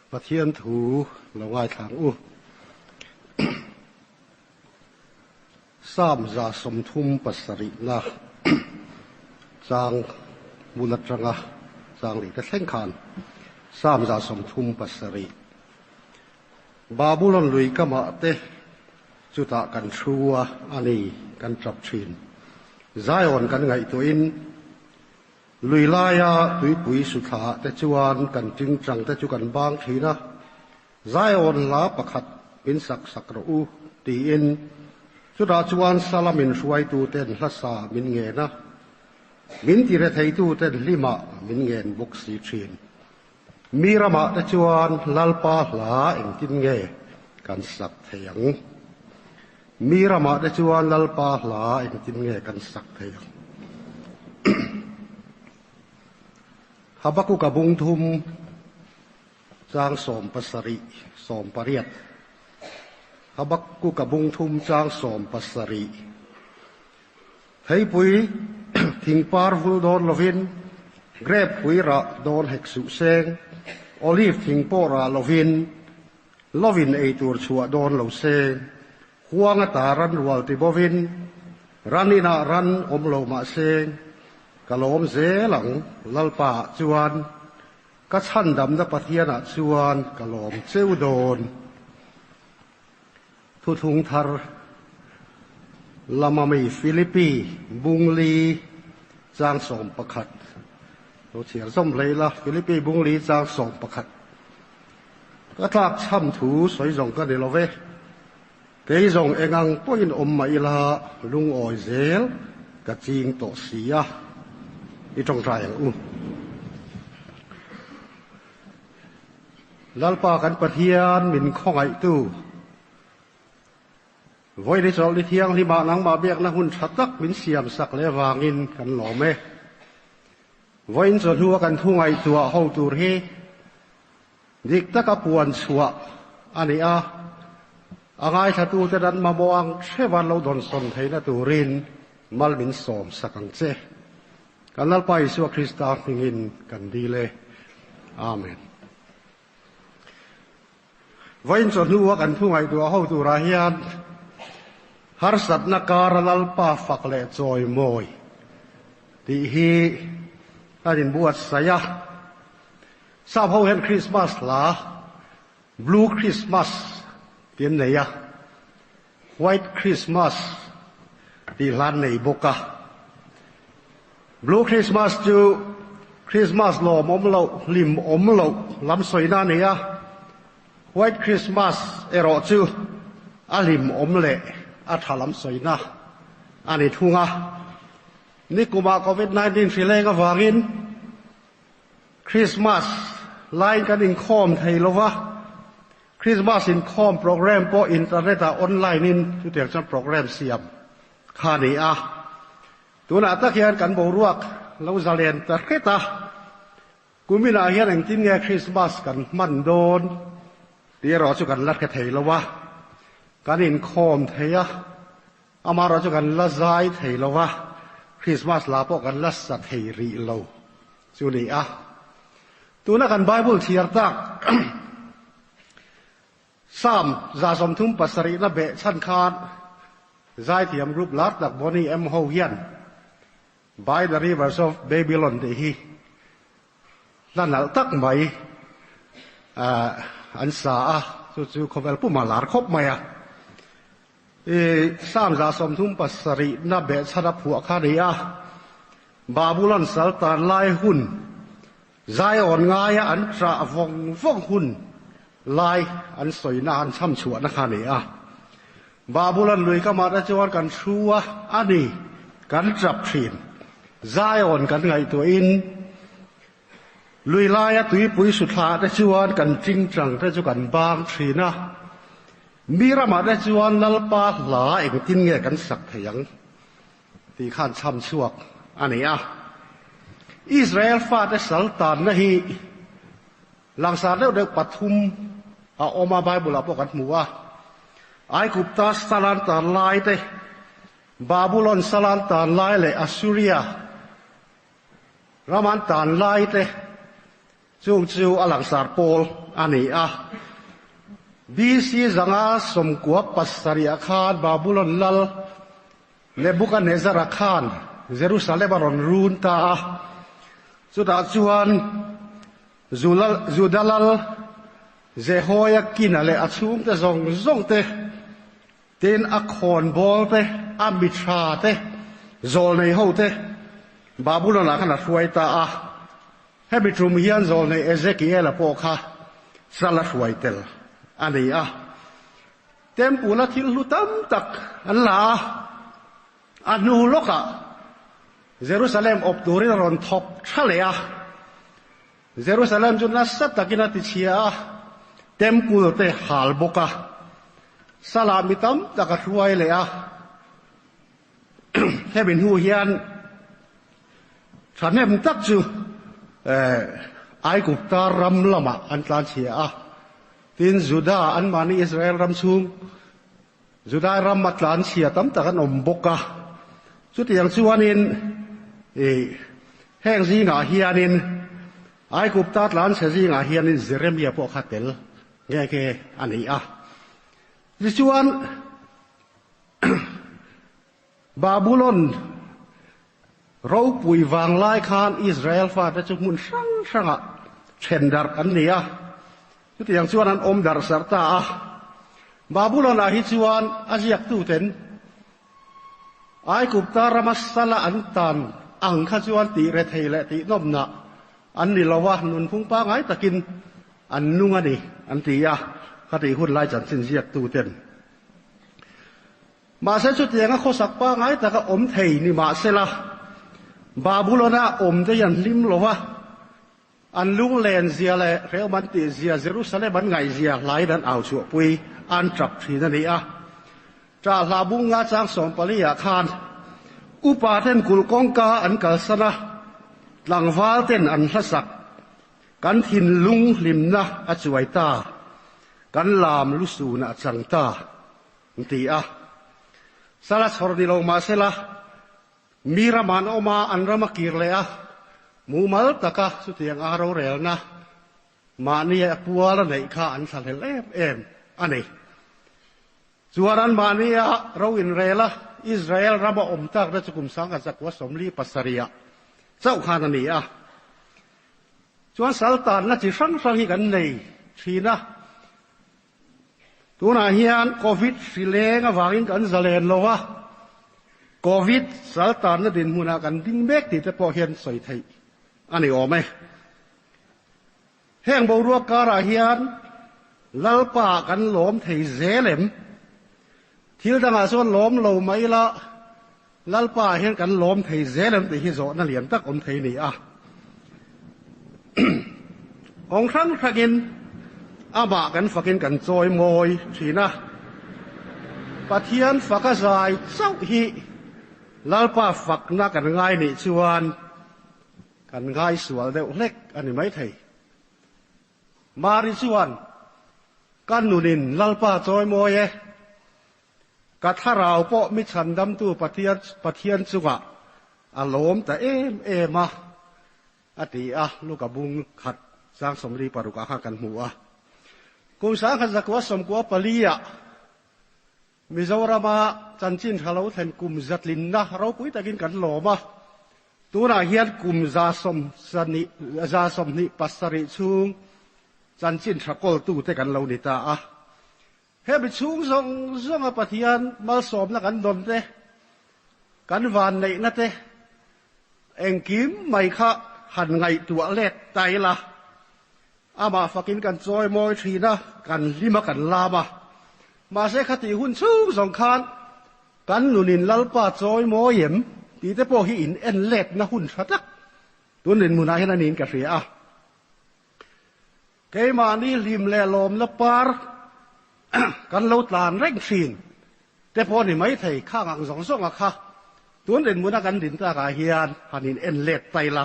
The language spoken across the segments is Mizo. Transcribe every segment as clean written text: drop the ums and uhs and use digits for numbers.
Pathian thu lo ngaithla ang u. Psalm 37na chang bul atanga chang leh te thleng khan Psalm 37 Babulon lui kamah te chutah kan thu a a ni kan tap thin. Zion kan ngaihtuahin Lui laia tuipui suthla te chuan kan tingtang te chu kan bang thin a, Zion hla pakhat min sak sak rawh u tiin chutah chuan sala min hruaitu ten hlasa min ngen a, min ti retheitu ten hlimah min ngen bawk si thin. Mi ramah te chuan Lalpa hla engtin nge kan sak thei ang? Mi ramah te chuan Lalpa hla engtin nge kan sak thei ang? Habakuka bung thum chang 17 18 Habakuka bung thum chang 17 Theipui thingpar vul dawn lovin, grep pui rah dawn hek suh seng, olive thing pawh rah lovin, lovin ei tur chhuah dawn lo se, huang ata ran rual ti bovin, ran inah ran awm lo mah se, ka lawm zel ang, Lalpa ah chuan, ka chhandamna Pathian ah chuan ka lawm cheu dawn. Thuthlung thar lama mi Philippi bungli chang 11 lo chhiar zawm hlei la, Philippi bungli chang 11 Ka tlak chham thu sawi zawng ka ni lo ve, kei zawng engang pawhin awm mah ila lungawi zel ka ching tawh si a, i tawngtai ang u. Lalpa kan Pathian min khawngaihtu, vawi ni chawlh ni thianghlimah nangmah biakna hun tha tak min siam sak leh avangin kan lawm e. Vawiin chawhnu a kan thu ngaihtuah ho tur hi dik taka puan chhuah a ni a, a ngaithlatute nan mamawh ang hreva lo dawnsawn theihna turin mal min sawm sak ang che. Kan Lalpa Isua Krista hmingin kan dil e. Amen. Vawiin chawhnu a kan thu ngaihtuah ho turah hian harsatna kara Lalpa fak leh chawimawi tih hi kan inbuatsaih a. Sap ho hian Christmas hla Blue Christmas tih an nei a, White Christmas tih hla an nei bawk a. Blue Christmas chu Christmas lawm awm loh, hlim awm loh lam sawina a ni a, White Christmas erawh chu a hlim awm leh a tha lam sawina a ni thung a. Nikumah Covid 19 hri leng avangin Christmas laiin kan inkhawm thei lo va, Christmas inkhawm program pawh internet ah online in chutiang chuan program siam kha a ni a. Tunah tak hian kan boruak lo zalen ta hret a, kuminah hian engtin nge Christmas kan hman dawn tih erawh chu kan la hre thei lo a, kan inkhawm thei a, amaherawh chu kan la zai thei lo a, Christmas la pawh kan la sa thei rih lo chu ni a. Tuna kan Bible chhiar tak Psalm 37 na beh chhan khan zaithiam group lar tak Boney M ho hian By the Rivers of Babylon tih hi hla nalh tak mai an sa a, chu chu khawvel puma lar khawp mai a. I Psalm 37 na beh chhan a phuah kha a ni a, Babulon sal tan lai hun Zion ngaia an ṭah vawng vawng hun lai an sawina an chham chhuahna kha a ni a. Babulon lui kamah te chuan kan hru a, a ni, kan ṭap ṭhin. Zion kan ngaihtuahin lui laia tuipui suthlah te chuan kan ṭingṭang te chu kan bang ṭhin a. Mi ramah te chuan Lalpa hla engtin nge kan sak thei ang? Tih khan chham chhuak a ni a. Israel fate sal tanna hi langsar deuh deuh pathum a awm a, Bible-ah pawh kan hmu a. Aigupta salan tan lai te, Babulon salan tan lai leh Assuria ram an tan lai te. Chung chu a langsar pawl a ni a. BC 597 ah khan Babulon lal Nebukanezzara khan Jerusalem a rawn run ta a. Chutah chuan Juda lal Jehoiakina leh a chhungte zawng zawng te, Tin, a khawnbawl te, a mithra te, zawlnei ho te Babulon-ah khan a hruai ta a. Hemi tum hian zawlnei Ezekiel-a pawh kha sal a hruai tel a ni a. Temple-a thil hlu tam tak an la a, a hnu lawkah Jerusalem awp turin a rawn thawk tha leh a. Jerusalem chu nasa takin a tichhia a, Temple te hal bawk a, salah mi tam tak a hruai leh a. Hemi hnu hian thahnem tak chu Aigupta ram lamah an tlanchhia a, tin Juda anmahni Israel ram chhung Juda ram a tlanchhia tam tak an awm bawk a, chutiang chuanin ih heng zingah hianin Aigupta tlanchhe zingah hianin Jeremia pawh kha tel nghe nghe a ni a. Tichuan Babulon ropui vanglai khan Israel fate chu hmun hrang hrangah then darh an ni a, chutiang chuan an awm darh sarh ta a. Babulon-ah hi chuan a ziaktuten Aigupta rama sala an tan ang kha chuan tih rethei leh tih nawmnah an ni lo a, nunphung pangngai takin an nung a ni an ti a, khatih hun lai chanchin ziaktuten. Mahse chutianga khawsak pangngai taka awm thei ni mahsela, Babulon-a awmte hi an hlim lo va, an lunglen zia leh hrehawm an tih zia, Jerusalem an ngaih zia hlaiin an au chhuahpui an tap thin a ni a. Ṭah hla bung nga chang 14 ah khan upa ten kulh kawngka an kalsan a, tlangval ten an hlasak, kan thinlung hlimna a chuai ta, kan lam lusun a chang ta. An ti a. Sala chhawr ni lo mah sela, mi ramah an awm a, an ram a kir leh a, mumal taka chutiang a rorelna mahni a pual a neih kha an thlahlel em em a ni. Chuan an mahnia ro inrel a, Israel rama awm takna chu kum 1947 chauh khan a ni a. Chuan sal tanna chi hrang hrang hi kan nei thin a. Tunah hian Covid hri leng avangin kan zalen lo a, Covid sal tanna dinhmunah kan ding mek tih te pawh hian sawi theih a ni awm e. Heng boruak karah hian Lalpa kan lawm thei zel em? Thil dangah chuan lawm lo mai ila Lalpa ah hian kan lawm thei zel em tih hi zawhna lian tak awm thei a ni a. Kawng hrang hrangin amah kan fakin kan chawi mawi thin a. Pathian faka zai chauh hi Lalpa fakna kan ngai nih chuan kan ngaisual deuh hlek a ni maithei. Mari chuan, Ka nunin Lalpa chawi mawi e. Ka thlarau pawh mi chhandamtu Pathian Pathian chungah a lawm ta em em a, a ti a, Luka bung khat sang 46 ah khan kan hmu a. Kum 1994 ah Mizorama chanchin tha lo thlen kum zatlinna ropui takin kan lawm a, tunah hian kum 127 chhung chanchin tha kawltute kan lo ni ta a. Hemi chhung zawng zawnga Pathian malsawmna kan dawn te, kan vanneihna te engkim mai kha han ngaihtuah let ta ila, amah fakin kan chawi mawi thin a, kan hlim a, kan lam a. Mahse khatih hun chhung zawng khan kan nunin Lalpa chawi mawi em tih te pawh hi in en letna hun tha tak tun rinhmunah hian a niin ka hria a. Keimahni hlim leh lawmna par kan lo tlan reng thin te pawh a ni maithei, khang ang zawng zawnga kha tun rinhmuna kan din takah hian han in en let ta ila.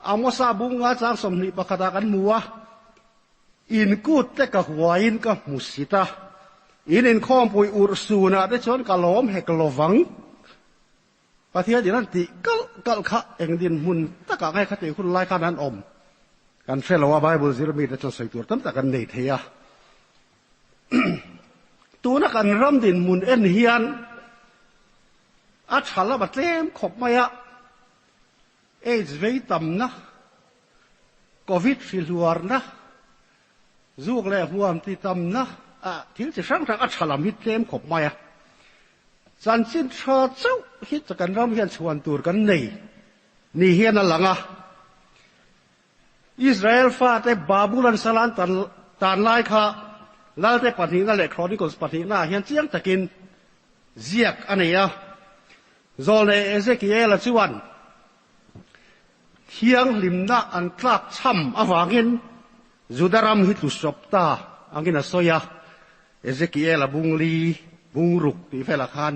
Amosa bunga chang 21 ah kan hmu a, In kut te ka huaiin ka hmu sit a, in inkhawmpui urh sunah te chuan ka lawm hek lovang. Pathian in an tih kalh kalh kha eng dinhmun takah nge kha tih hun lai khan an awm. Kan hre lo a, Bible zir mite chuan sawi tur tam tak an nei thei a. Tuna kan ram dinhmun en hian a tha lam a tlem khawp mai a, Aids vei tamna, Covid hrihluarna, zuk leh huam ti tamna ah thil chi hrang hrang a tha lam hi tlem khawp mai a. Chanchin tha chauh hi kan ram hian chhuan tur kan nei ni hian a lang a. Israel fate Babulon salan tan lai kha Lalte pahnihna leh Chronicles pahnihna ah hian chiang takin ziak a nei a. Zawlnei Ezekiela chuan thianghlimna an tlak chham avangin Juda ram hi tlu sawp ta angin a sawi a, Ezekiela bungli bungruk tih velah khan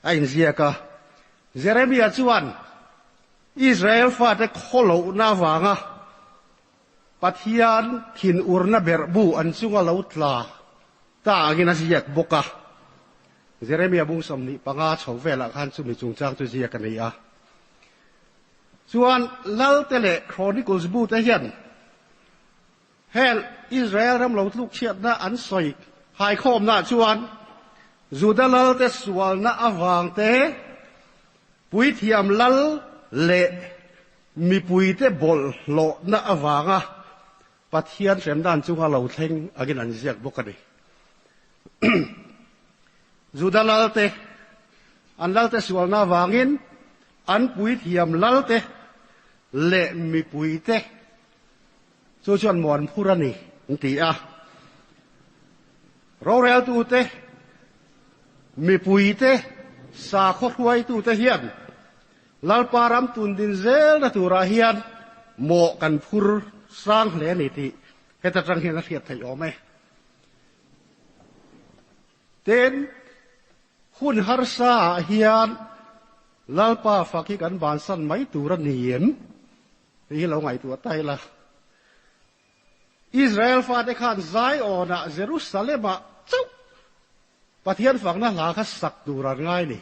a inziak a. Jeremia chuan Israel fate khawlohna avanga Pathian thinurna berhbu an chunga lo tla ta angin a ziak bawk a. Jeremia bung 25 chho velah khan chumi chungchang chu ziak a ni a. Chuan Lalte leh Chronicles bu te hian heng Israel ram lo tluk chhiatna an sawi haikhawmnaah chuan Juda lalte sualna avang te, puithiam lal leh mipuite bawlhhlawhna avanga Pathian hremdan chunga lo thleng angin an ziak bawk a ni. Juda lalte, an lalte sualna avangin an puithiam lalte leh mipuite chu chuan muan phur a ni an ti a. Roreltute, mipuite, sakhaw hruaitute hian Lalpa ram tun din zelna turah hian mawh kan phur sang hle a ni tih heta tang hian a hriat theih awm e. Tin, hun harsa ah hian Lalpa fak hi kan bansan mai tur a ni em tih hi lo ngaihtuah ta ila. Israel fate khan Zion-ah Jerusalem-ah chauh Pathian fakna hla kha sak tur an ngai ni.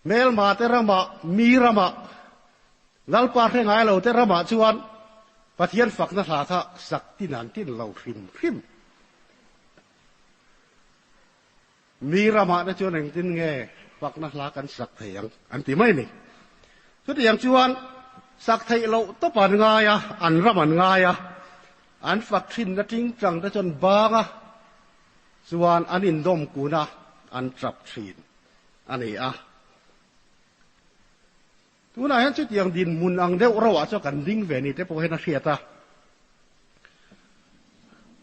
Hmelma te ramah, mi ramah, Lalpa hre ngai lo te ramah chuan Pathian fakna hla kha sak tin an tin lo hrim hrim. Mi ramah te chuan engtin nge fakna hla kan sak thei ang an ti mai ni. Chutiang chuan sak theih loh tawp an ngai a, an ram an ngai a, an fak thinna tingtang te chuan bang a, chuan an indawm kun a, an tap thin a ni a. Tunah hian chutiang dinhmun ang deuh roah chuan kan ding ve ni te pawh hian a hriat a.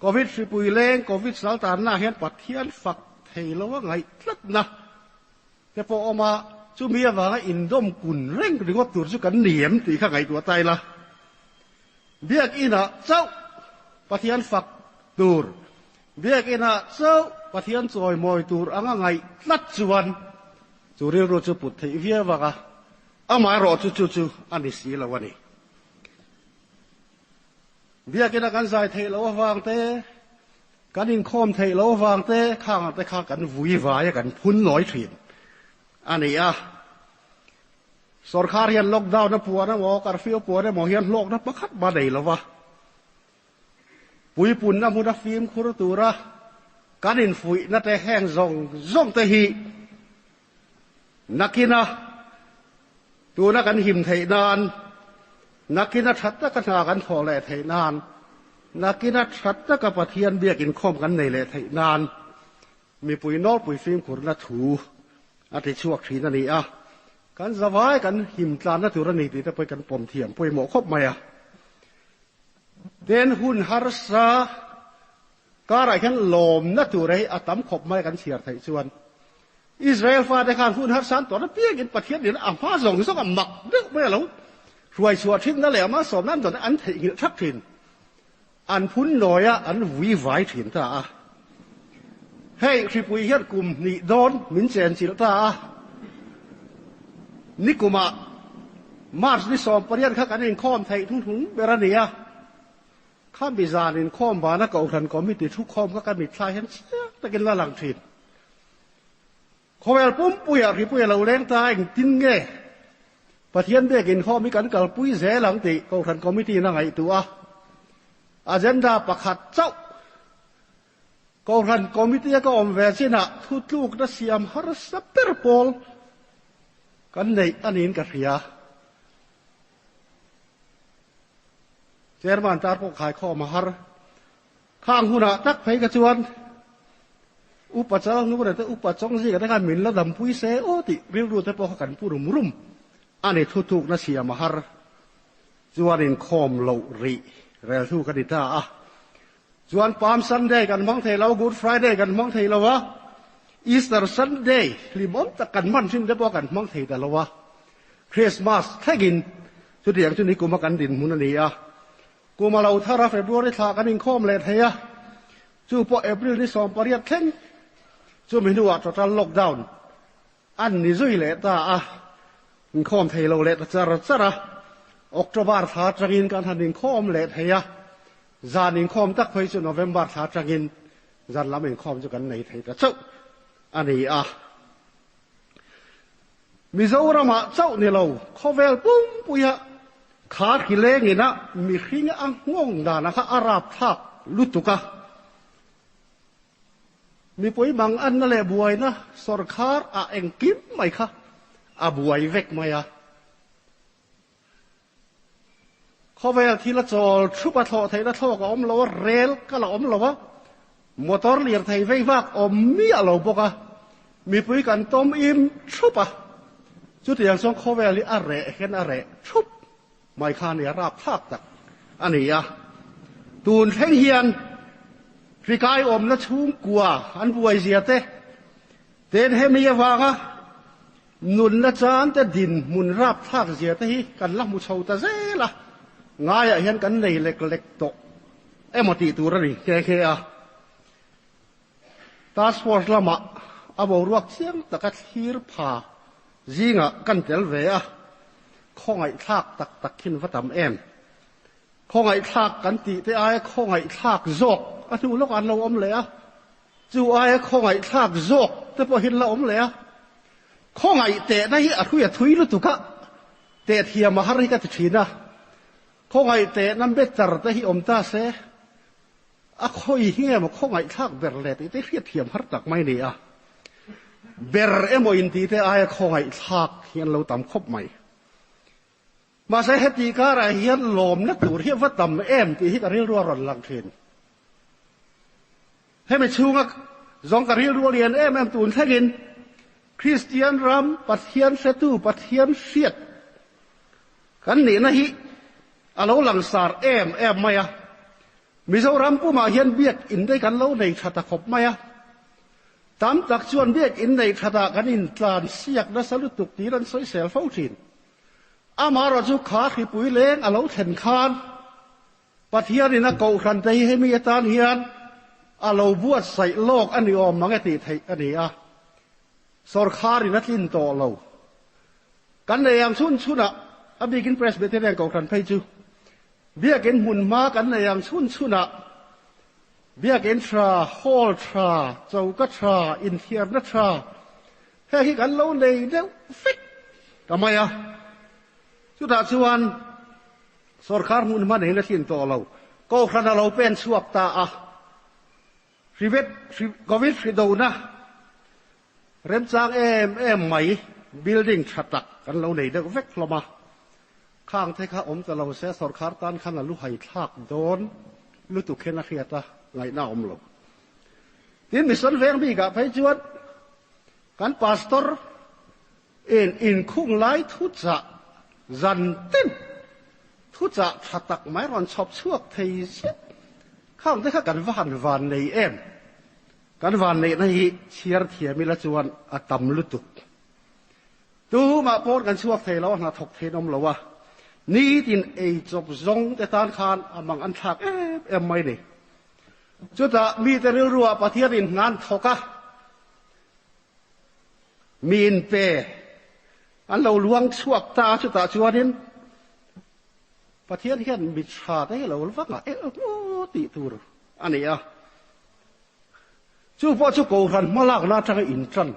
Covid hripui leng, Covid saltanna hian Pathian fak thei lo a ngaih tlatna te pawh awm a, chumi avanga indawm kun reng ringawt tur chu kan ni em tih kha ngaihtuah ta ila. Biakinah chauh Pathian fak tur, Biakinah chauh Pathian chawimawi tur anga ngaih tlat chuan chu rilru chu put theih viau vang a, amaherawh chu chu chu a ni si lo a ni. Biakina kan zai theih loh avang te, kan inkhawm theih loh avang te, khang ang te kha kan vui vai a, kan phun nawi thin a ni a. Sorkar hian lockdown a puan emaw, curfew a puan emaw hian hlawkna pakhat mah nei lo va. Puipunna hmuna fimkhur tura kan infuihna te heng zawng zawng te hi nakina tuna kan him theih nan, nakina tha taka hna kan thawh leh theih nan, nakina tha taka Pathian biak inkhawm kan nei leh theih nan Mipui nawlpui fimkhurna thu a ti chhuak thin a ni a, kan zavai kan him tlanna tur a ni tih te pawh kan pawm thiam pawimawh khawp mai a. Tin, hun harsa karah hian lawmna tur hi a tam khawp mai kan chhiar theih chuan Israel fate khan hun harsa an tawrh apiangin Pathian nena a hma zawng zawng a mak deuh mai a lo hruai chhuah thinna leh a malsawmna an dawn an theihnghilh thak thin. An phun nawi a, an vui vai thin ta a. Hei hripui hian kum hnih dawn min chenchilh ta a. Nikumah March ni 18 kha kan inkhawm theih hnuhnung ber a ni a. Khami zan inkhawm vana Kohhran Committee thukhawm kha ka mitthla hian chiang takin la lang thin. Khawvel pumpuiah hripui a lo leng ta a, engtin nge? Pathian biak inkhawm hi kan kalpui zel ang tih Kohhran Committee in a ngaihtuah a, agenda pakhat chauh Kohhran Committee a ka awm ve chinah thutlukna siam harsa ber pawl kan neih a niin ka hria. Chairman tar pawh khaikhawm a har. Khang hunah tak phei ka chuan Upa Chalnura te Upa Chawngzika te khan min la dampui se aw tih rilru te pawh kha kan pu rum rum a ni. Thutukna siam a har chuan inkhawm loh rih relthu ka ni ta a. Chuan Palm Sunday kan hmang thei lo, Good Friday kan hmang thei lo a, Easter Sunday hlimawm tak kan hman thin te pawh kan hmang thei ta lo a. Christmas thlengin chutiang chu nikuma kan dinhmun a ni a. Kum a lo thar a, February thla kan inkhawm leh thei a, chu pawh April ni 18 thleng. Chumi hnuah total lockdown an ni zui leh ta a, inkhawm thei lo leh ta char char a. October thla atangin kan han inkhawm leh thei a, zan inkhawm tak phei chu November thla atangin zan lam inkhawm chu kan nei thei ta chauh a ni a. Mizoramah chauh ni lo, khawvel pumpuia kha hri lengina mihring a nghawng dana kha a rapthlak lutuk a. Mipui mang anna leh buaina sawrkhar ah engkim mai kha a buai vek mai a. Khawvel thil a chawl thup a, thlawh theihna thlawk a awm lo a, rel kal a awm lo a, motor lirthei vei vak awm miah lo bawk a, mipui kan tawm im thup a, chutiang chuan khawvel hi a reh hian a reh thup mai kha a ni a, rapthlak tak a ni a. Tun thleng hian hrikai awmna chhungkua an buai zia te, ten hemi avanga Nunna chan te dinhmun rapthlak zia te hi kan la hmu chho ta zel a, ngaiah hian kan nei lek lek tawh emaw tih tur a ni nghe nghe a. Task Force lamah a boruak chiang taka thlir pha zingah kan tel ve a, khawngaihthlak tak tak khin va tam em. Khawngaihthlak kan tih te aia khawngaihthlak zawk a hnu lawkah an lo awm leh a, Chu aia khawngaihthlak zawk te pawh hi la awm leh a, khawngaih tehna hi a hrui a thui lutuk a, teh thiam a har hi ka ti thin a, khawngaih tehna better te hi awm ta se, a khawi hi nge maw khawngaihthlak ber leh tih te hriat thiam har tak mai ni a, ber emaw intih te aia khawngaihthlak hi an lo tam khawp mai. Mahse heti karah hian lawmna tur hi a va tam em tih hi ka rilru a rawn lang thin. Hemi chhunga zawng ka rilru a lian em em tun thlengin Kristian ram Pathian hretu Pathian hriat kan nihna hi a lo langsar em em mai a. Mizoram pumah hian biak in te kan lo nei tha ta khawp mai a. Tam tak chuan biak in nei thatah kan intlan siak nasa lutuk tiin an sawisel fo thin. Amaherawh chu kha hripui leng a lo thlen khan Pathianin a kohhran te hi hemi atan hian a lo buatsaih lawk a ni awm mang e tih theih a ni a, sawrkharin a tlin tawh lo. Kan nei ang chhun chhunah a bikin Presbyterian kohhran phei chu biakin hmunhma kan nei ang chhun chhunah biakin tha, hall tha, choka tha, inthiarna tha, Hei hi kan lo nei deuh vek ta mai a, chutah chuan sawrkar hmun hman in a thlin tawh lo, Kohhran a lo pen chhuak ta a, hrivet Covid hri dona remchang em em mai building tha tak kan lo nei deuh vek hlawm a, khang te kha awm ta lo se sawrkar tan khan a lu hai thlak dawn lutuk hian a hriat a, ngaihna a awm lo. Tin, mission veng bikah phei chuan kan pastor in inkhung lai thuchah zan tin thuchah tha tak mai rawn chhawp chhuak thei zet khang te kha kan va han van nei em? Kan van neihna hi chhiar thiam ila chuan a tam lutuk. Tumah pawn kan chhuak thei lo a, hna thawk thei an awm lo a, nitin eichawp zawng te tan khan a mang an thlak em em mai ni. Chutah mite rilruah Pathianin hna an thawk a, mi inpe an lo luang chhuak ta a, chutah chuanin Pathian hian mi tha te hi lo vang a, eng emaw tih tur a ni a. Chu pawh chu Kohhran hmalakna atanga intan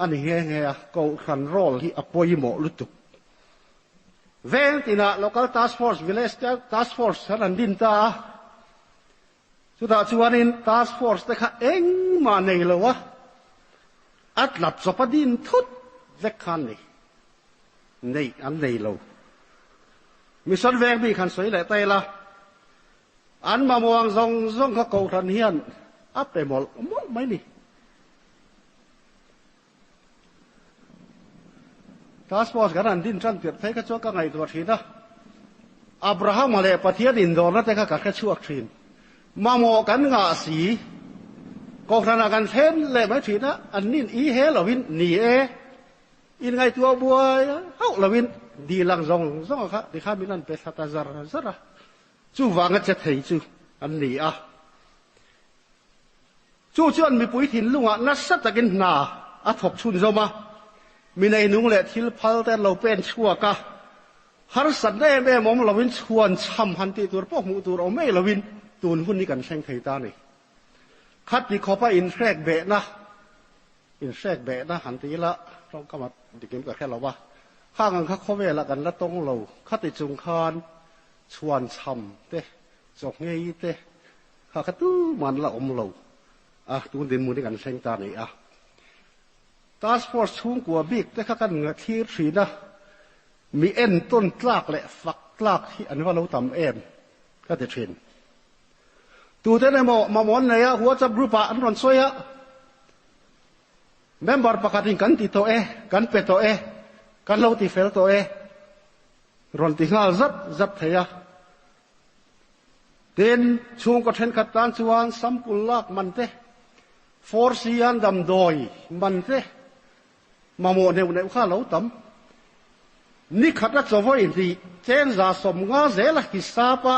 a ni nghe nghe a, Kohhran role hi a pawimawh lutuk. Veng tinah Local Task Force, Village Task Force an han din ta a. Chutah chuanin Task Force te kha engmah nei lo a, a tlat chawp a din thut vek kha an ni. Neih an nei lo. Mission veng bik han sawi leh ta ila, an mamawh ang zawng zawng kha Kohhran hian a pe mawlh mawlh mai ni. Task Force kan han din tan tirh phei kha chuan ka ngaihtuah thin a, Abrahama leh Pathian indawrna te kha ka hre chhuak thin. Mamawh kan ngah si, Kohhranah kan thlen leh mai thin a, an nin i he lovin ni e, in ngaihtuah buai hauh lovin dil ang zawng zawng a kha tikhan min han pe thla ta zar zar a, chuvanga che thei chu an ni a. Chu chuan mipui thinlungah nasa takin hna a thawk chhunzawm a, mi neinung leh thil phal te an lo pen chhuak a, harsatna em em awm loin chhuan chham han tih tur pawh hmuh tur awm ei loin tun hun hi kan thleng thei ta a ni. Khati khawpa inhrek behna, inhrek behna han ti ila tawngkam a dikim ka hre lo a, khang ang kha khawvelah kan la tawng lo, khati chung khan chhuan chham te, chawhngei te, Kha kha tuman la awm lo a, tun dinhmun hi kan thleng ta a ni a. Task Force chhungkua bik te kha kan thlir thin a, mi entawn tlak leh fak tlak hi an va lo tam em ka ti thin. Tuten emaw mamawh an nei a, WhatsApp group ah an rawn sawi a, member pakhatin kan ti tawh e, kan pe tawh e, kan lo ti fel tawh e, rawn ti nghal zat zat thei a. Tin, chhungkaw thenkhat tan chuan sample lak man te, Force-ian damdawi man te mamawh neuh neuh kha a lo tam. Ni khat a chawvawi hnih cheng 150 zela hisapa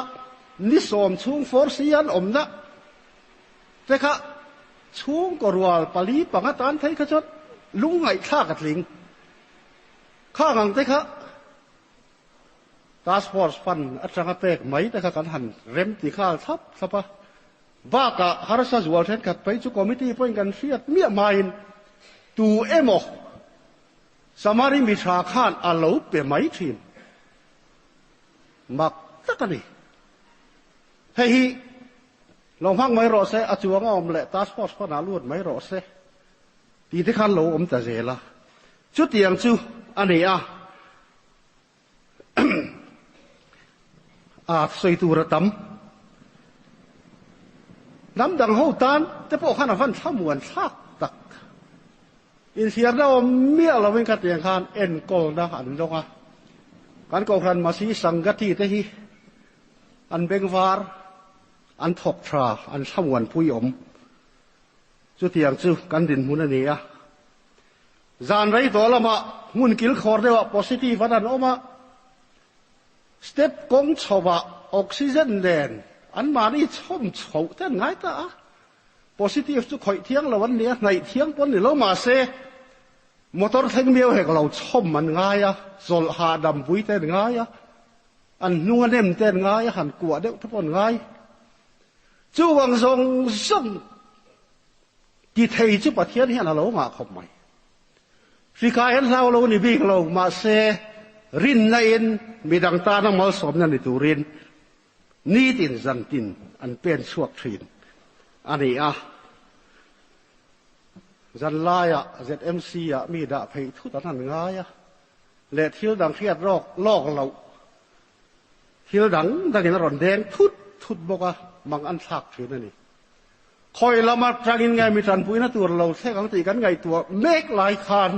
ni 10 chhung Force-ian awmna te kha chhungkaw rual pali panga tan phei kha chuan lungngaihthlak a tling. Khang ang te kha Task Force Fund atanga pek mai te kha kan han rem ti nghal thlap thlap a. Bakah harsa zual thenkhat phei chu committee pawhin kan hriat miah hmain tu emaw Samari mi tha khan a lo pe mai thin. Mak tak a ni. Hei hi lo hmang mai rawh se, a chuang a awm leh Task Force Fund ah lut mai rawh se tih te khan lo awm ta zel a. Chutiang chu a ni a. A sawi tur a tam. Hnam dang ho tan te pawh khan a van thlamuan thlak tak. Inhliarna awm miah lovin khatiang khan enkawlna an lawng a. Kan Kohhran Masi Sangati te hi an bengvar, an thawk tha, an thlamuanpui awm. Chutiang chu kan dinhmun a ni a. Zan rei tawh lamah hmun kil khawr deuhah positive an han awm a, step kawng chhovah oxygen nen anmahni chhawm chhoh te an ngai ta a. Positive chu khawih thiang lo an ni a, hnaih thiang pawn ni lo mahse motor thleng miau hek lo chhawm an ngai a, chawlh hahdam pui te an ngai a, an hnung a nem te an ngai a, han kuah deuh te pawh an ngai. Chuvang zawng zawng ti thei chu Pathian hian a lo ngah khawp mai. Hrikai an hlau lo ni bik lo, mahse rinna in midang tana malsawmna ni turin nitin zantin an pen chhuak thin a ni a. Zanlaiah ZMC ah mi dah phei thut an han ngai a, leh thil dang hriat rawk lawk loh Thil dang dangin a rawn deng thut thut bawk a, mang an thlak thin a ni. Khawi lam atangin nge mi tanpuina tur lo thlek ang tih kan ngaihtuah mek lai khan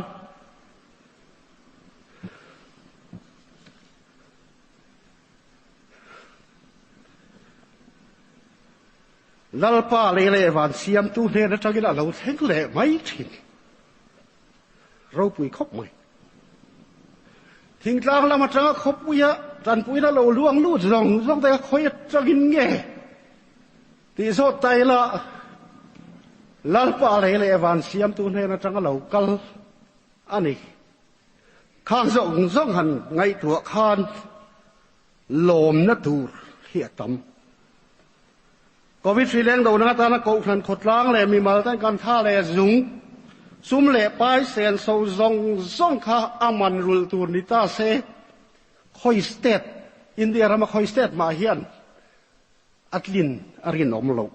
Lalpa lei leh van siamtu hnen atangin a lo thleng leh mai thin. Ropui khawp mai. Thingtlang lam atanga khawpuia tanpuina lo luang lut zawng zawng te kha khawi atangin nge tih zawt ta ila Lalpa lei leh van siamtu hnen atanga lo kal a ni. Khang zawng zawng han ngaihtuah khan lawmna tur hi a tam. Covid hri leng donak atana Kohhran khawtlang leh mimal ten kan tha leh zung, sum leh pai senso zawng zawng kha a man rulh tur ni ta se. Khawi state, India rama khawi state mah hian a tlin a rinawm loh.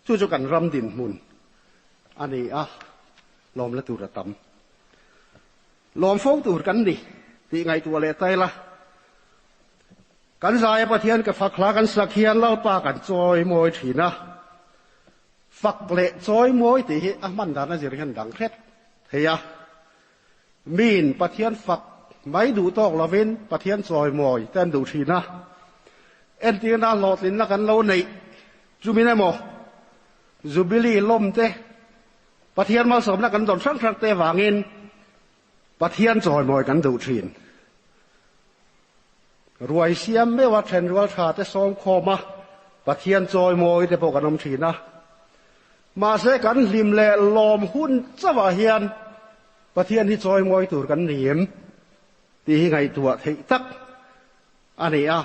Chu chu kan ram dinhmun a ni a, lawmna tur a tam. Lawm fo tur kan ni tih ngaihtuah leh ta ila, kan zaia Pathian ka fak hla kan sak hian Lalpa kan chawi mawi thin a. Fak leh chawi mawi tih hi a hman dan a zir hian dang hret thei a. Miin Pathian fak mai duh tawk lovin Pathian chawimawi te an duh thin a. Entirna hlawhtlinna kan lo neih chumin emaw, Jubilee lawm te, Pathian malsawmna kan dawn hrang hrang te avangin Pathian chawimawi kan duh thin. Ruai siam meuha thenrual tha te sawm khawm a, Pathian chawimawi te pawh kan awm thin a. Mahse kan hlim leh lawm hun chauhah hian Pathian hi chawimawi tur kan ni em tih hi ngaihtuah theih tak a ni a.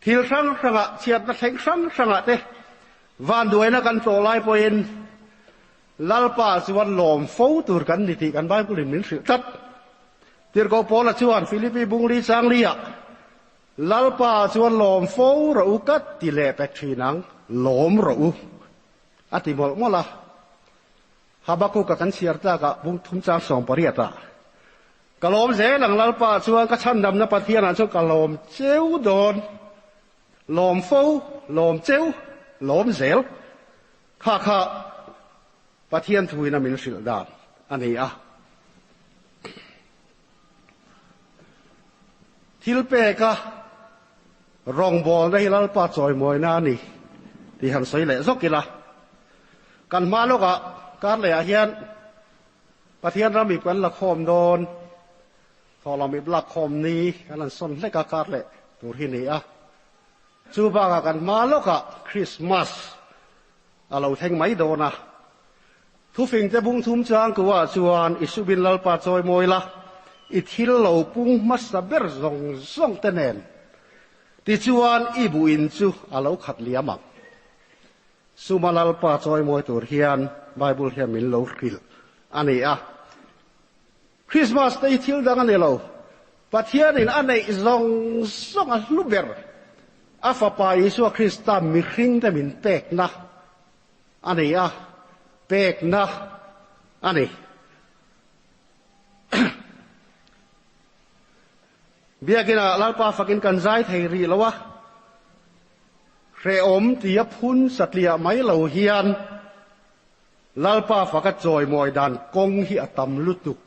Thil hrang hrangah, chhiatna thleng hrang hrangah te vanduaina kan tlawh lai pawhin Lalpa chuan lawm fo tur kan ni tih kan Bible-in min hrilh tlat. Tirhkoh Paula chuan Philippi bungli changli-ah, Lalpa chuan lawm fo rawh u ka ti leh pek thin ang, lawm rawh u, a ti mawlh mawlh a. Habakkuk-a kan chhiar tlakah bung thum chang 18-ah, Ka lawm zel ang Lalpa chuan ka chhandamna Pathianah chuan ka lawm cheu dawn, lawm fo, lawm cheu, lawm zel. Kha kha Pathian thuin a min hrilh dan a ni a. Thil peka rawngbawlna hi Lalpa chawimawina a ni tih han sawi leh zawk ila. Kan hma lawkah kar lehah hian Pathian ram ip kan la khawm dawn, thawhlawm ip lak khawm ni kan han sawn hlek a kar leh tur hi ni a. Chu bakah kan hma lawkah Krismas a lo thleng mai dawn a. Thufingte bung thum chang kuah chuan i subin Lalpa chawi mawi la, i thil lo pung hmasa ber zawng zawng te nen tichuan i buin chu a lo khat liam ang. Suma Lalpa chawi mawi tur hian Bible hian min lo hrilh a ni a. Krismas te hi thil dang a ni lo. Pathianin a neih zawng zawng a hlu ber. A Fapa Isua Krista mihringte min pekna a ni a, pekna a ni. Biakinah Lalpa fakin kan zai thei rih lo a, hrehawm tia phun satliah mai lo hian Lalpa faka chawimawi dan kawng hi a tam lutuk.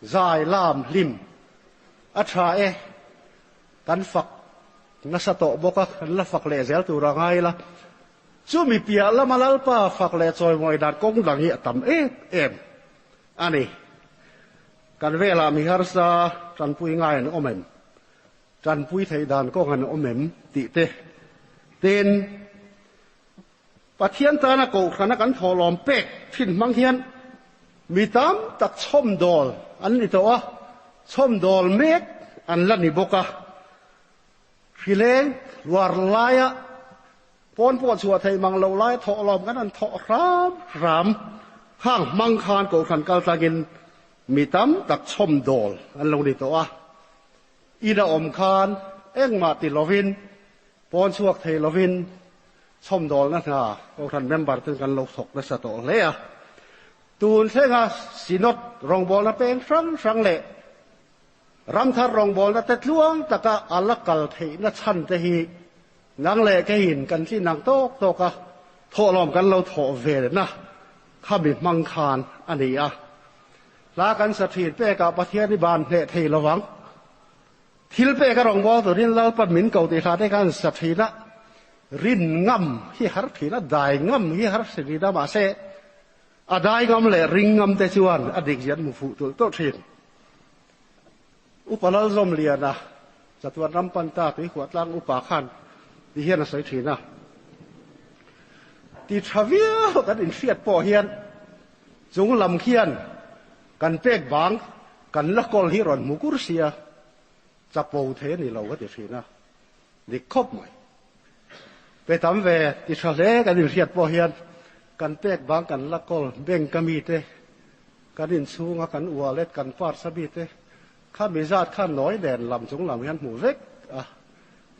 Zai lam hlim a tha e, kan fak nasa tawh bawk a, kan la fak leh zel tur a ngai la. Chumi piah lama Lalpa fak leh chawimawi dan kawng dang hi a tam em em a ni. Kan velah mi harsa tanpui ngai an awm em? Tanpui theih dan kawng an awm em? tih te tin. Pathian tana kohhrana kan thawhlawm pek thin hmang hian mi tam tak chhawmdawl an ni tawh a, chhawmdawl mek an la ni bawk a. Hrileng luar laia pawn pawh chhuah theih mang loh laia thawhlawm kan han thawh hram hram khang hmang khan kohhran kal tlangin mi tam tak chhawmdawl an lo ni tawh a. Ina awm khan engmah ti lovin Pawn chhuak thei lovin chhawmdawlna hna Kohhran member ten kan lo thawk nasa tawh hle a. Tun thlenga Synod rawngbawlna peng hrang hrang leh Ramthar rawngbawlna te tluang taka a la kal theihna chhan te hi nang leh keiin kan tlin ang tawk tawk a, thawhlawm kan lo thawh velna khami hmang khan a ni a. Hla kan sa thin pekah Pathian i ban hneh thei lovang. Thil pek a rawngbâwl turin Lalpa min ko tih hla te khan sa thin a, rin ngam hi har thin a, dai ngam hi har si thin a, mahse a dai ngam leh ring ngam te chuan a dik zian hmu fuh tulh tulh thin. Upa Lalzawmliana, chatuan ram pan ta Tuikhuahtlang upa khan ti hian a sawi thin a, Ti tha viau kan inhriat pawh hian chung lam khian kan pek bang Kan la kawl hi rawn hmu kur sia, chapo thei a ni lo ka ti thin a, dik khawp mai. Pe tam ve ti tha hle kan inhriat pawh hian kan pek bang kan la kawl bank a mite, kan inchhunga kan wallet kan purse a mite. Kha mi zat khan nawi nen lam chung lam hian hmuh vek a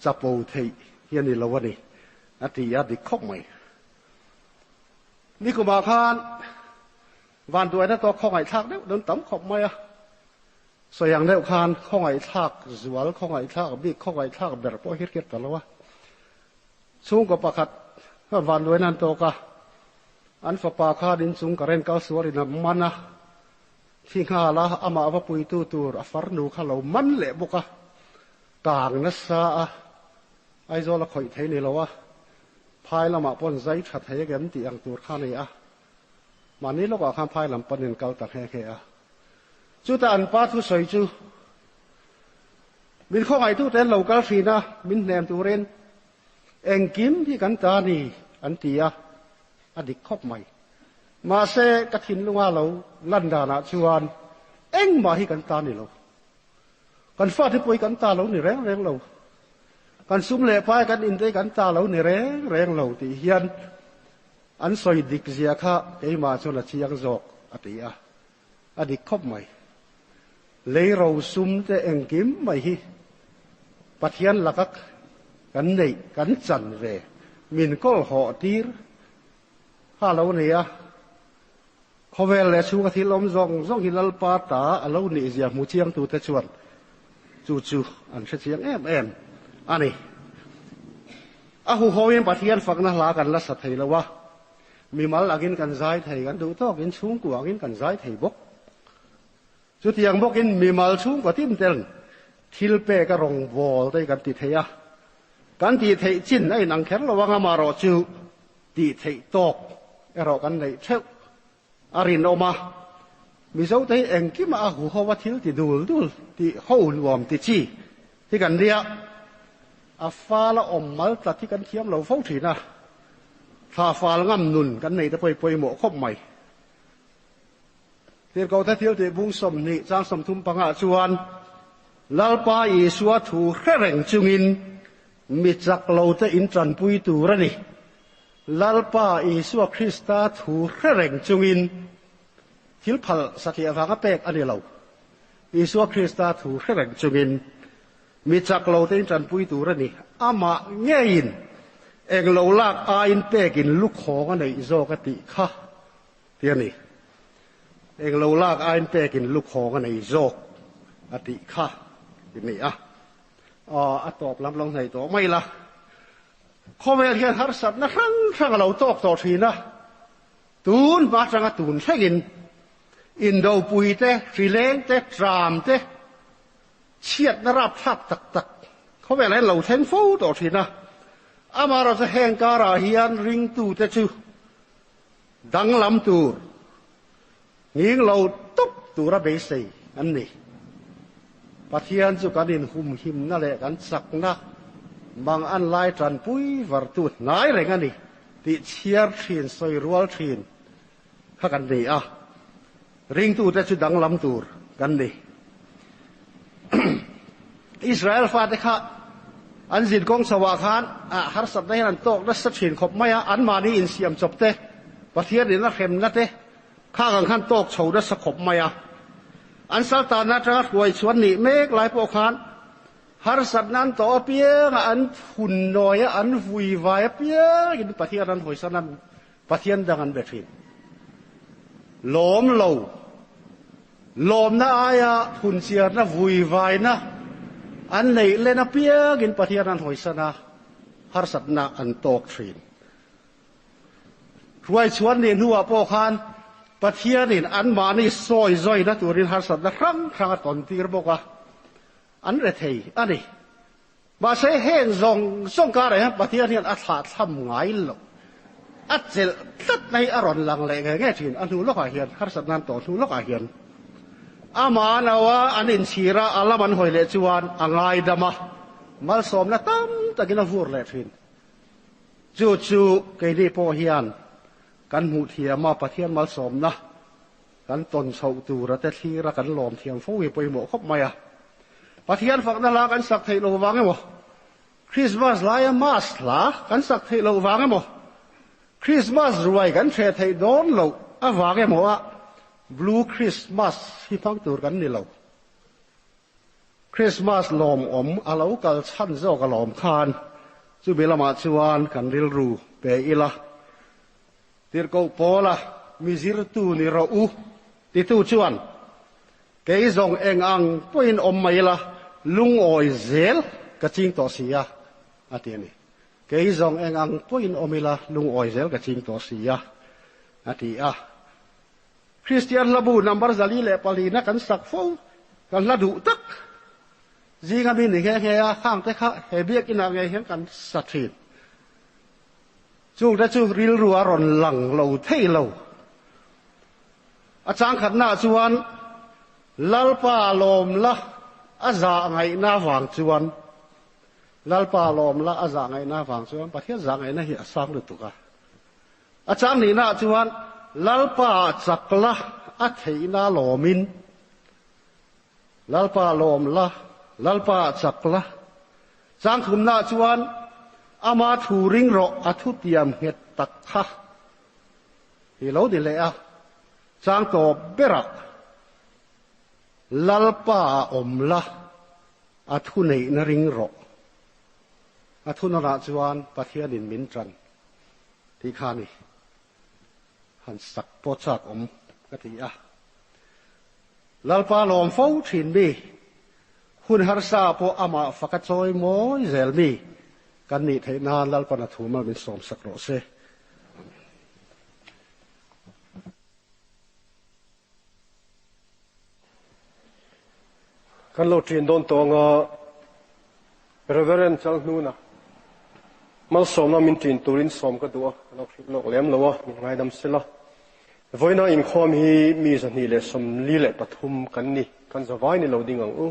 chapo theih hi a ni lo a ni, a ti a dik khawp mai. Nikumah khan vanduaina tawk khawngaihthlak deuh dawn tam khawp mai a, sawi ang deuh khan khawngaihthlak zual, khawngaihthlak bik, khawngaihthlak ber pawh hi hriat ta lo a. Chhungkaw pakhat khan vanduaina an tawk a, an fapa khan inchung current kal sualin a man a, Thi nghal a, amah va puitu tur a farnu kha lo man leh bawk a, kang nasa a, Aizawl a khawih thei ni lo a, phai lamah pawn zai tha thei agem tih ang tur kha a ni a, mahni lawkah khan phai lam panin kal ta nghe nghe a. Chutah an pa thusawi chu, Min khawngaihtute an lo kal thin a, min hnem turin engkim hi kan ta a ni an ti a, a dik khawp mai. Mahse, ka thinlunga lo lan danah chuan engmah hi kan ta ni lo. Kan fate pawh hi kan ta lo ni reng reng lo. Kan sum leh pai kan inte hi kan ta lo ni reng reng lo tih hian an sawi dik zia kha keimah chuan a chiang zawk a ti a. A dik khawp mai. Lei ro sum te engkim mai hi Pathian laka kan neih kan chan ve min kawl hawh tir kha a lo ni a. Khawvel leh chhunga thil awm zawng zawng hi Lalpa ta a lo nih zia hmu chiangtute chuan chu chu an hre chiang em em a ni. A huhoin Pathian fakna hla kan la sa thei lo a. Mimal angin kan zai thei, kan duh tawkin chhungkua angin kan zai thei bawk. Chutiang bawkin mimal chhungkua tin tel thil pek a rawngbâwl te hi kan ti thei a. Kan tih theih chin a inang kher lo ang amarawh chu tih theih tawk erawh kan neih theuh a rinawm a. Mizote hi engkimah a huho a thil ti dul dul tih ho nuam ti chi hi kan nia. A fala awm mal tlat hi kan thiam lo fo thin a. Thla fal ngam nun kan nei te pawh hi pawimawh khawp mai. Tirhkohte thil tih bung 20 chang 35 ah chuan Lalpa Isua thu hre reng chungin mi chak lo te in tanpui tur a ni. Lalpa Isua Krista thu hre reng chungin thil phal satliah vanga pek a ni lo. Isua Krista thu hre reng chungin Mi chak lo te in tanpui tur a ni. Amah ngeiin eng lo lak aiin pekin lukhawng a neih zawk a tih kha ti a ni. Eng lo lak aiin pekin lukhawng a nei zawk a tih kha ti ni a. Aw, a tawp lam lo hnaih tawh mai la. Khawvel hian harsatna hrang hrang a lo tawk tawh thin a. Tun hma atanga tun thlengin indopui te, hrileng te, tram te, Chhiatna rapthlak tak tak khawvelah hian lo thleng fo tawh thin a, amaherawhchu chu heng karah hian ringtute chu danglam tur, nghing lo tawp tura beisei an ni. Pathian chu kan inhumhimna leh kan chakna mang an lai tanpui vartu hnai reng a ni tih chhiar thin, sawi rual thin kha kan ni a. Ringtute chu danglam tur kan ni. Israel fate kha an zin kawng chho ah khan harsatna hian an tawk nasa thin khawp mai a, anmahni insiam chawp te, Pathian in a hremna te khak ang khan tawk chho nasa khawp mai a. An saltanna atanga hruai chhuan nih mek lai pawh khan harsatna an tawh apianga an phun nawi a, an vui vai apiangin Pathian an hawisan a, Pathian dang an be thin. Lawm lo, lawmna aia phunchiarna, vuivaina an neih len apiangin Pathian an hawisan a, harsatna an tawk thin. Hruaichhuan nih hnuah pawh khan Pathianin anmahni sawi zawina turin harsatna hrang hrang a tawn tir bawk a, an rethei a ni. Mahse, heng zawng zawng karah hian Pathian hian a thlahthlam ngai lo. A chelh tlatna hi a rawn lang leh nge nge thin. A hnu lawkah hian, harsatna an tawh hnu lawkah hian amah an au a, an inchhir a, a lam an hawi leh chuan a ngaidam a, malsawmna tam takin a vur leh thin. Chu chu keini pawh hian kan hmuh thiam a, Pathian malsawmna Kan tawn chhoh tura te thlira kan lawm thiam fo hi pawimawh khawp mai a. Pathian fakna hla kan sak theih loh vang emaw, Christmas laia Mass hla kan sak theih loh vang emaw, Christmas ruai kan hreh theih dawn loh avang emaw a Blue Christmas hi hmang tur kan ni lo. Krismas lawmawm a lo kal chhan zawk alawm khan chumi lamah chuan kan rilru pe ila. Tirhkoh Paula mi zirtu ni rawh u titu chuan kei zawng eng ang pawhin awm mai ila lungawi zel ka ching tawh si a, a ti a ni. Kei zawng eng ang pawhin awm ila lungawi zel ka ching tawh si a, a ti a. Kristian hlabu number 404 na kan sak fo, kan hla duh tak zinga mi ni nghe nghe a, khang te kha he biakinah ngei hian kan sa thin. Chungte chu rilru a rawn lang lo thei lo. A changkhatnaah chuan Lalpa lawmla a zah ngaihna vang chuan Lalpa lawmla a zah ngaihna vang chuan Pathian zah ngaihna hi a sang lutuk a. A chang nihnaah chuan Lalpa chakla a theihna lawmin Lalpa lawmla, Lalpa chakla. Chang thumnaah chuan ama thu ring rawh a thutiam nghet tak kha hi lo ni leh a. Chang tawp berah Lalpa a awmla a thuneihna ring rawh. A thunawnah chuan Pathianin min tan tih kha a ni. Han sak pawh chak awm ka ti a. Lalpa lawm fo thin mi, hun harsa pawh amah faka chawi mawi zel mi kan nih theih nan Lalpan a thuma min sawmsak rawh se. Kan lo ṭin dawn tawh anga Reverend Chalhnuna malsawmna min ṭin turin sawm ka duh a, ka lo hrilh lawk lem lo a, min ngaidam sela. Vawiina inkhawm hi mi 243 kan ni, kan zavai ni lo ding ang u.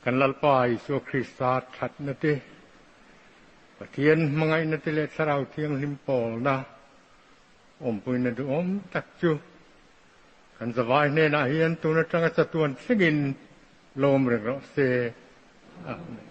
Kan Lalpa Isua Krista thatna te, Pathian hmangaihna te leh Thlarau Thianghlim pawlna awmpuina duhawm tak chu kan zavai hnenah hian tun atanga chatuan thlengin lawm reng rawh se. Amen.